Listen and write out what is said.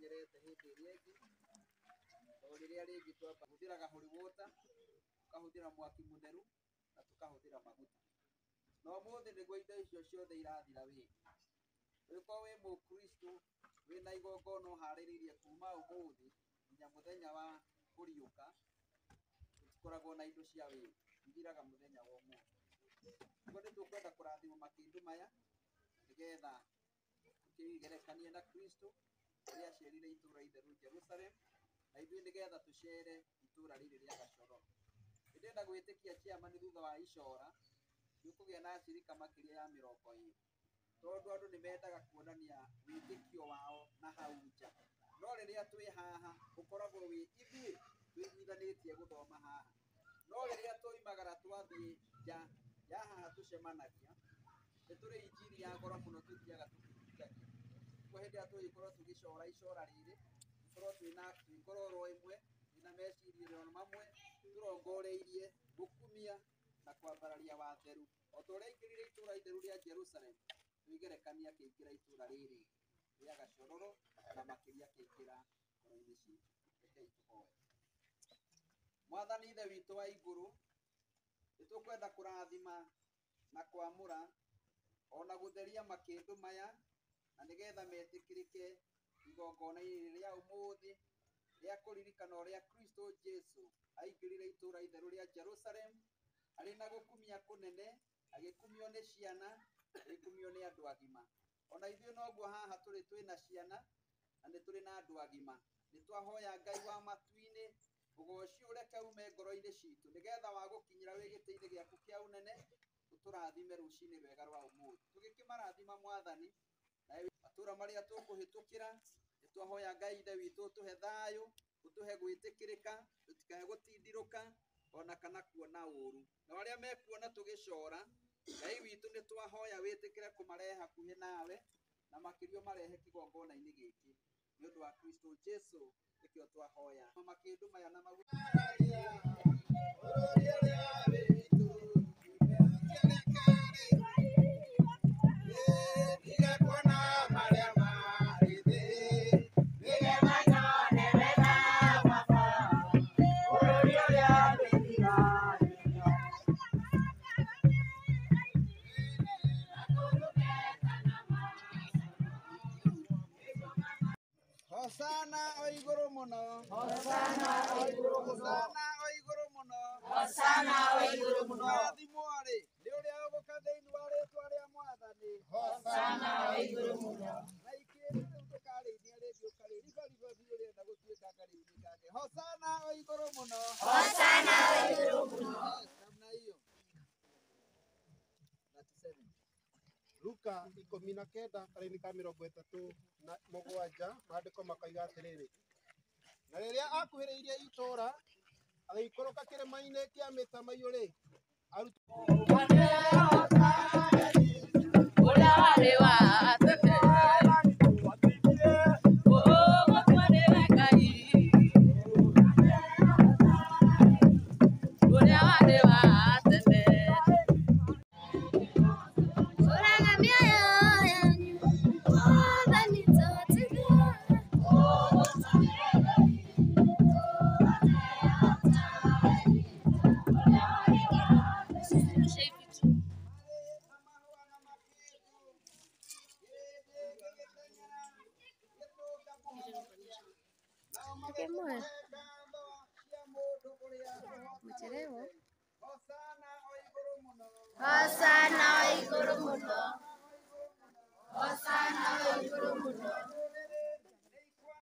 Tũmenyerete hĩndĩ ĩrĩa ĩngĩ, o rĩrĩa rĩngĩ twahũthĩraga holy water, tũkahũthĩra mwaki mũtheru na tũkahũthĩra maguta. Na ũmũthĩ nĩguo indo icio ciothe irathira wĩra. Ũngĩkorwo wĩ mũkristo wĩna igongona ũharĩrĩirie kuma ũmũthĩ nginya mũthenya wa kũriũka, tũtikoragwo na indo cia wĩra, ithiraga mũthenya wa ũmũthĩ. Nĩguo nĩ tũkwenda kũrathima makĩndũ maya nĩgetha tũkĩgerekanie na Kristo ũrĩa acerire itũũra itheru Jerusalem, na ithuĩ nĩgetha tũcere itũũra rĩrĩ rĩa Gachororo. Nĩndĩrenda gwĩtĩkia chairman thutha wa icora nĩ ũkũgĩa na acirika makĩria ya 20, tondũ andũ nĩ mendaga kuonania wĩtĩkio wao na hau nja. No rĩrĩa twĩ haha ũkoragwo wĩ ithuĩ tũiguithanĩtie gũthoma haha, no rĩrĩa twoimagara twathiĩ nja ya haha tũcemanagia, nĩ tũrĩ injiri ya goro mũno tũthiaga tũkĩhunjagia. Koguo hĩndĩ ĩrĩa tũgĩkorwo tũgĩcora icora rĩrĩ, tũkorwo twĩna ngoro oro ĩmwe, twĩna meciria oro mamwe, tũrongoreirie gũkumia na kwambararia watheru. O ta ũrĩa aingĩrire itũũra itheru rĩa Jerusalem, twĩgerekanie akĩingĩra itũũra rĩrĩ rĩa Gachororo na makĩria akĩingĩra ngoro-inĩ citũ. Rekei tũhoe. Mwathani Ithe witũ wa igũrũ, nĩtũkwenda kũrathima na kwamũra ona gũtheria makĩndũ maya, na nĩgetha metĩkĩrĩke igongona-inĩ rĩa ũmũthĩ rĩa kũririkana ũrĩa Kristo Jesu aingĩrire itũũra itheru rĩa Jerusalem arĩ na gũkumia kũnene, agĩkumio nĩ ciana, agĩkumio nĩ andũ agima. Ona ithuĩ noguo haha tũrĩ twĩna ciana na nĩ tũrĩ na andũ agima. Nĩ twahoya Ngai wa matu-inĩ ũgoci ũreke ume ngoro-inĩ citũ nĩgetha wa gũkinyĩra wĩ gĩtĩ-inĩ gĩaku kĩa ũnene, ũtũrathime rũcinĩ rwega rwa ũmũthĩ. Tũgĩkĩmarathima Mwathani, na matũũra marĩa tũkũhĩtũkĩra, nĩ twahoya Ngai Ithe witũ ũtũhe thayũ, ũtũhe gwĩtĩkĩrĩka, tũtikae gũtindirũka ona kana kuona ũru. Na arĩa mekuona tũgĩcora, Ngai witũ nĩ twahoya wĩtĩkĩre kũmarehe hakuhĩ nawe, na makĩria ũmarehe kĩgongona-inĩ gĩkĩ nĩ ũndũ wa Kristo Jesu, nĩkĩo twahoya. Makĩndũ maya na maguta. Hosana o igũrũ mũno. Hosana o igũrũ mũno. Hosana o igũrũ mũno. Hosana o igũrũ mũno. Rathimwo-rĩ nĩ ũrĩa ũgũka thĩinĩ wa rĩĩtwa rĩa Mwathani. Hosana o igũrũ mũno. Na ikĩndũ rĩu ndũkarĩithia rĩngĩ ũkarĩribariba biũ ũrenda gũtuĩka karĩithi kake. Hosana o igũrũ mũno. Hosana o igũrũ mũno. Yes, namna hiyo. 37. Luka 19 karĩni ka 37 maandĩko makoiga atĩrĩrĩ, na rĩrĩa akuhĩrĩirie itũũra agĩikũrũka kĩrĩma-inĩ kĩa mĩtamaiyũ-rĩ, arutwo Ũrĩa warĩ wa tene, ũgũkua nĩwe Ngai. Ũrĩa warĩ wa tene. Ũraga mĩoyo yanyu, Mwathani tũteithie. Mchelewa. Hosana o igũrũ mũno.